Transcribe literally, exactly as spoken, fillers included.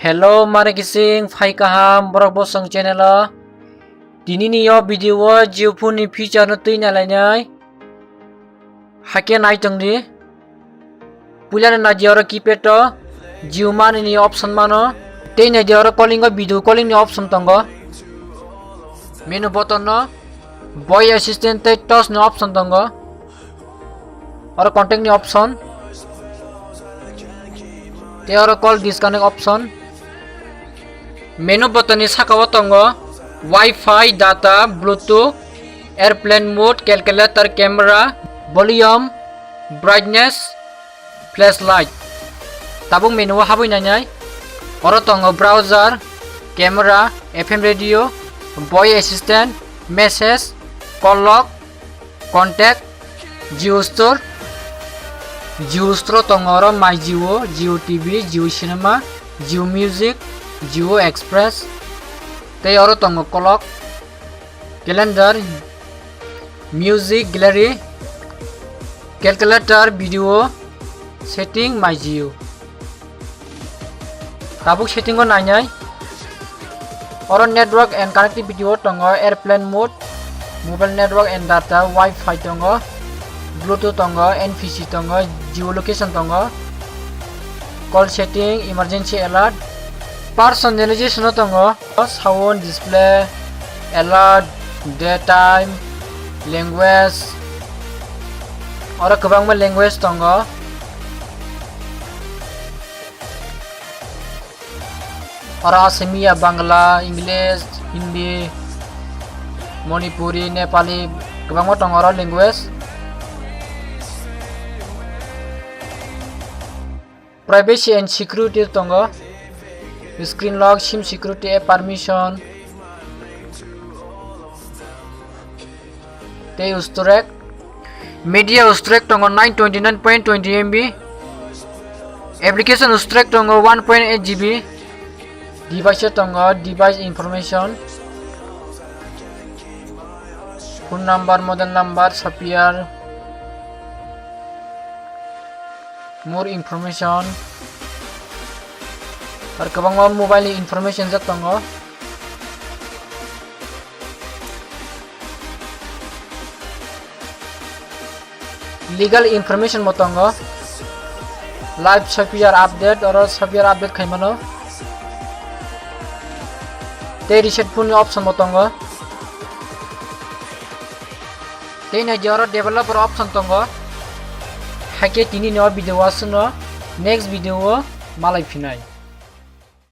Hello, mare kising phai kaham borok bosong channel o. Tini ni yo video o Jio phone ni feature no twi nalainai. Hake nai tongdi. Puila ni naidi oro keypad o Jio money ni option mano. Tei naidi oro calling o video calling ni option tongo. Menu button no voice assistant tei touch ni option tongo. Oro contact ni option. Tei oro call disconnect option. Menu button ni saka o tongo Wi-Fi, data, Bluetooth, airplane mode, calculator, camera, volume, brightness, flashlight. Tabuk menu o habwi nainai. Oro tongo browser, camera, F M radio, voice assistant, message, call log, contact, Jio Store. Jio Store tongo oro My Jio, Jio T V, Jio Cinema, Jio Music, Jio Express. Tei oro tongo clock, calendar, music, gallery, calculator, video, setting, My Jio. Tabuk setting o nainai. Oro network and connectivity o tongo airplane mode, mobile network and data, Wi-Fi tongo, Bluetooth tongo, N P C tongo, geolocation tongo, call setting, emergency alert, personalization o tongo, sound, display, alert, daytime, language, oro kwbangma language tongo. Oro Asamiya, Bangla, English, Hindi, Manipuri, Nepali, kwbangma tongo oro language. Privacy and security tongo. Screen lock, sim security, app permission. Tei storage. Media storage tongo nine twenty nine point twenty M B. Application storage tongo one point eight G B. Device tongo device information. Phone number, model number, software, more information. Ar kwbangma mobile ni information jak tongo. Legal information bo tongo. Live software update, oro software update khaimano. Tei reset phone ni option bo tongo. Tei naidi oro developer option tongo. Haikhe tini ni o video o aswkno, next video o malai phinai.